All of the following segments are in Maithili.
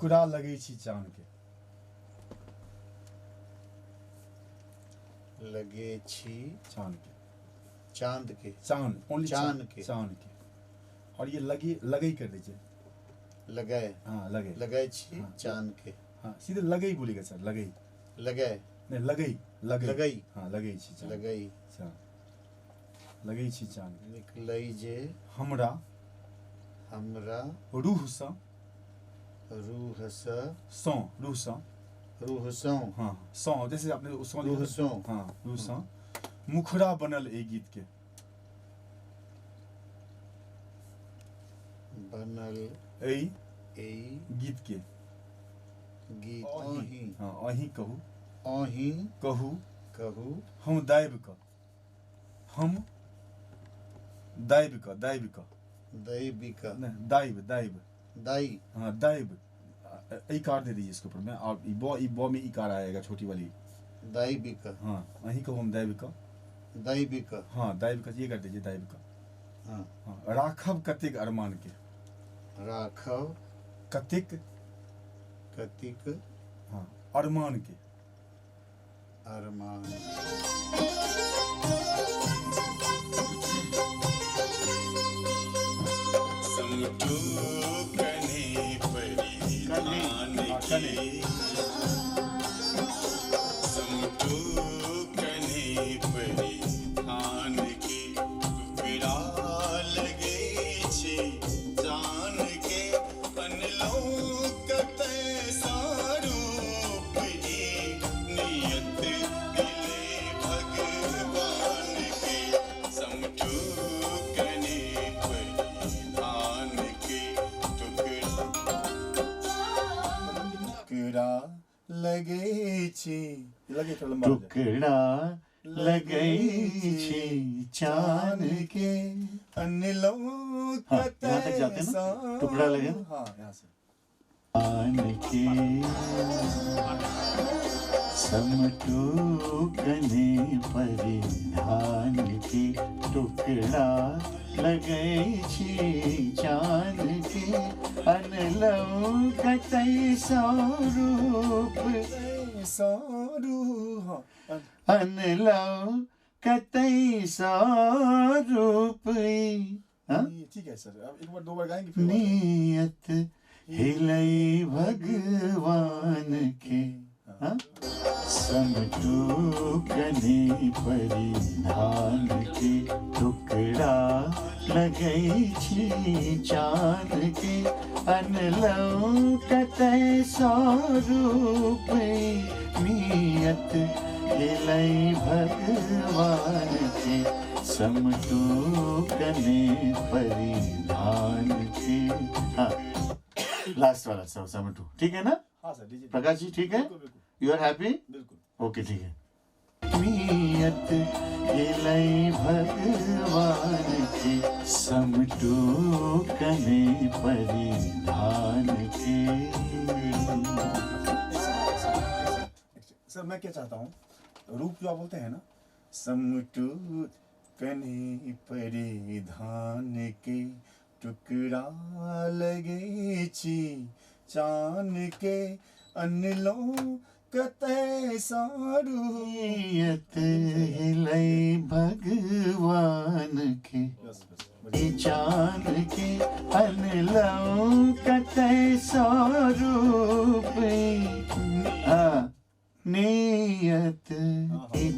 टुकड़ा लगै छी चान के। लगे छी चान के, चांद के, चान, ओनली चान के, चान के। और ये लगे, लगे कर दीजिए। लगे, हाँ लगे, लगे छी हाँ। चांद के। हाँ सीधे लगे ही बोलिएगा सर, लगे, लगे नहीं लगे, लगे, लगई। हाँ लगे छी चान, लगई चान, लगे छी चान। निकलई जे हमरा, हमरा रूह सँ, रूह सँ, सँ, रूह सँ, रूह सँ, हाँ सँ, जैसे आपने सँ रूह सँ, हाँ रूह सँ मुखड़ा बनल ए गीत के, बनल ए ए गीत के, गीत अहीं, हाँ अहीं कहू, अहीं कहू, कहू, हम दाबि कऽ, हम दाबि कऽ, दाबि कऽ, दैबी का, नहीं दाइब, दाइब, दाई, हाँ दाइब, ई कार दे दीजिए इसके ऊपर में, और ई ब, ई ब में ई कार आएगा छोटी वाली। दाइबी का, हाँ अहीं कहू हम दाबि कऽ, दाइबी का, हाँ दाबि कऽ ये कर दीजिए, दाबि कऽ। हाँ हाँ राखब कतेक अरमान के, राखब कतेक, कतिक, हाँ अरमान के, अरमान। समटू कने परिधान कने। के, समटू कने परिधान के, टुकड़ा लगे छी जान के, अनलौं कतय सारूप ई नियत दिले भगवान के, समटू कने परिधान के, टुकड़ा टुकड़ा लगे छी, लगे थोड़ा लंबा हो जाए। टुकड़ा लगई छी चान के, अनलौं हाँ, यहाँ तक जाते हैं ना? टुकड़ा लगे ना? हाँ यहाँ से। आन के समटू कने परिधान के, टुकड़ा लगई छी चान के, अनलौं कतई स्वरूप, सारू, हाँ अनलौं कतई स्वरूप। हाँ? ठीक है सर, अब एक बार दो बार गाएंगे फिर और गाएंगे। नियत हिलई भगवान के, हाँ? समटू कने परिधान के, टुकड़ा लगई छी चांद के, अनलौं कतई स्वरूप, नियत हिलई भगवान के, समटू कने परिधान के। हाँ लास्ट वाला सब समटू, ठीक है ना हाँ सर दीजिए। प्रकाश जी? ठीक है, बिल्कुल बिल्कुल you are happy? बिल्कुल ओके ठीक है। नियत हिलई भगवान के, समटू कने परिधान के। सर मैं क्या चाहता हूँ, रूप जो आप बोलते हैं ना, समटू कने परिधान के, टुकड़ा लगे छी चान के, अनलौं कतय सारू। नियत हिलई भगवान के, बस बस बढ़िया। चांद के, अनलौं कतई स्वरूप। हाँ नियत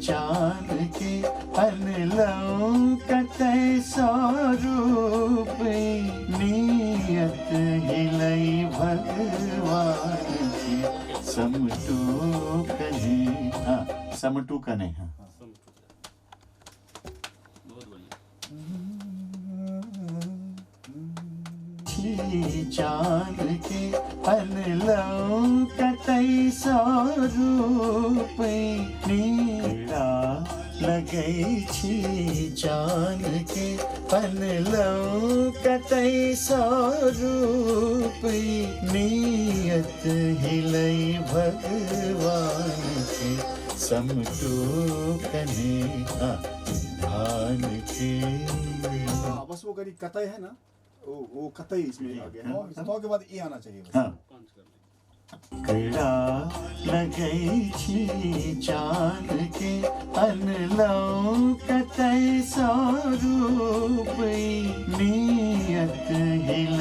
चांद के, अनलौं कतई स्वरूप, नियत हिलई भगवान के, समटू कने, हाँ समटू कने, हाँ बहुत बढ़िया। छी चांद के, अनलौं कतई स्वरूप, नीड़ा लगई छी चांद के, अनलौं कतई स्वरूप, नियत हिलई भगवान के, समटू कने धान के। हाँ बस वो करी कतई है ना, वो कतई इसमें आ गया है, और तो के बाद ए आना चाहिए बस। हाँ पाँच कर लेंगे। कड़ा लगै छी चान के अनलौकत स्वरूप नियत हिल।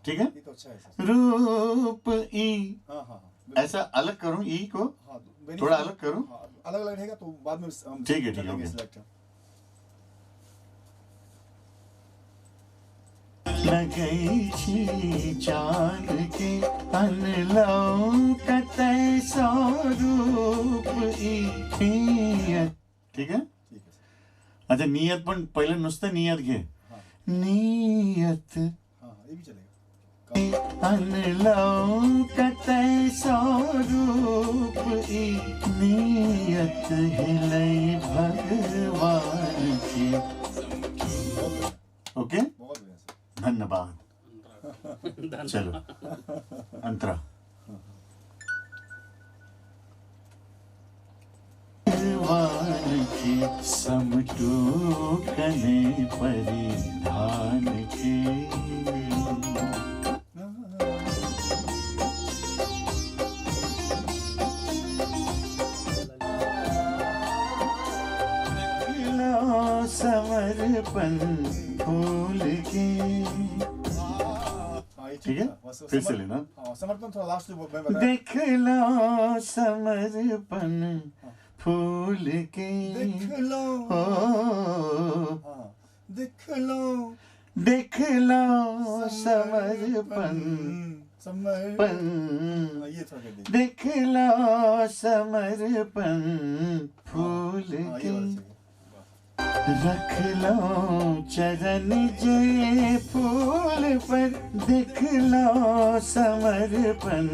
ठीक है, ये तो अच्छा है सर। रूप ई। हाँ हाँ, ऐसा अलग करूं ई को? हाँ, थोड़ा अलग करूं? हाँ, अलग अलग रहेगा तो बाद में हम ठीक है, ठीक है, सिलेक्ट। लगै छी चान के अनलौकत स्वरूप ई नियत। ठीक है, ठीक है। अच्छा नियत पण पहिले नुसतं नियत घे। नियत, हाँ ये भी चलेगा। अनलौकत स्वरूप ई नियत हिलै भगवान के। ओके, धन्यवाद। चलो अंतरा। भगवान के समटू कने परिधान के। समर्पण फूल के। ठीक है, फिर से लेना। समर्पण थोड़ा लास्ट में देख लो समर्पण फूल के। देख लो, देख लो, देख लो समर्पण समर्पण, देख लो समर्पण फूल के। रख लो चरण जे फूल पर, देख लो समर्पण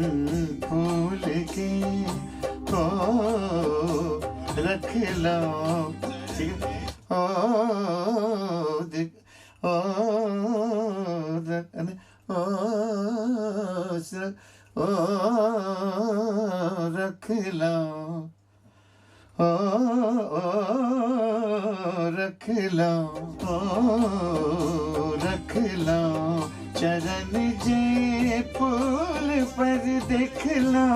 फूल के। ओ रख लो, ठीक है, ओ देख, ओ ओ ओ रख लो, ओ रख लो, ओ रख लो चरण जे फूल पर, देख लो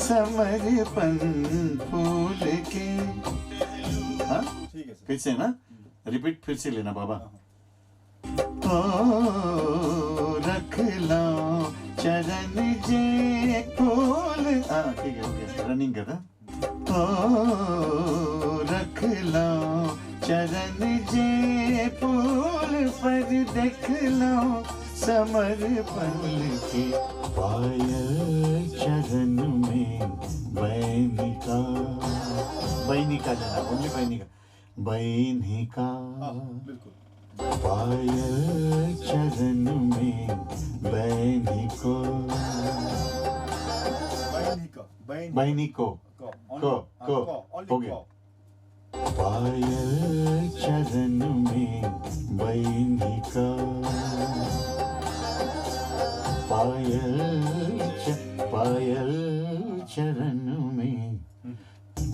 समर्पण फूल के। हाँ ठीक है, फिर से ना रिपीट, फिर से लेना बाबा। ओ रख लो चरण जे फूल। हाँ ठीक है, हो गया, रनिंग का था। ओ रख लो चरण जे फूल पर, देख लो समर्पण के। पायल चरण में बैनिका, बैनिका जाना, ओनली बैनिका, बैनिका। बिल्कुल। पायल चरण में बैनिको, बैनिको, को को हो गया। पायल चरण में बैनिका, पायल पायल चरण में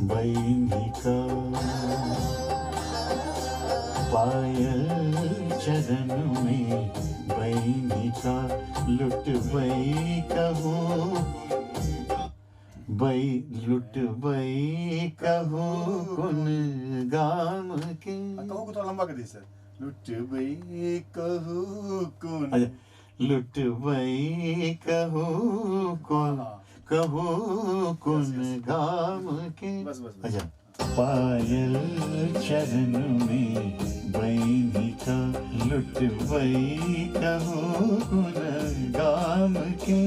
बैनिका, पायल चरण में बैनिका। लुट बई कहो बई, लुट बई कहो कुन गाम के। कहो को थोड़ा लंबा कर दीजिए सर। लुट बई कहो कुन, अच्छा लुट बई कहो कुन, कहो कुन गाम के। बस बस। अच्छा पायल चरण में बैनिका, लुट बई कहो कुन गाम के।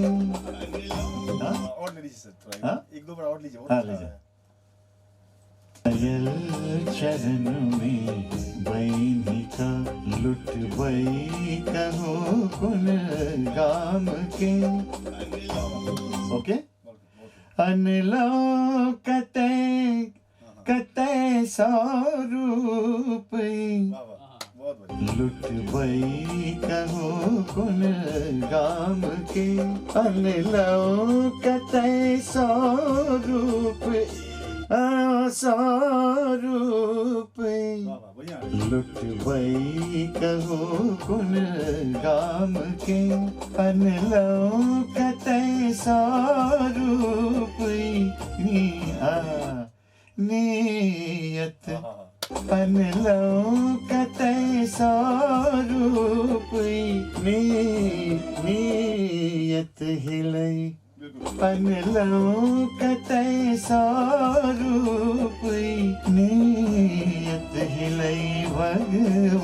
और ले लीजिए सर थोड़ा, एक दो बार और लीजिए। हाँ लीजिए। पायल चरण में बैनिका, लुट बई कहो कुन गाम के। ओके। अनलौकते कते स्वरूप, लुट बई कहो कुन गाम के। अनलौकते स्वरूप स्वरूप, लुट बई कहो कुन गाम के। अनलौकते लौकतै स्वरूप आ नियत। हा हा हा. पन लौकतै स्वरूप नियत हिलै। बिलकुल. पन लौकतै स्वरूप नियत हिलै भगवान।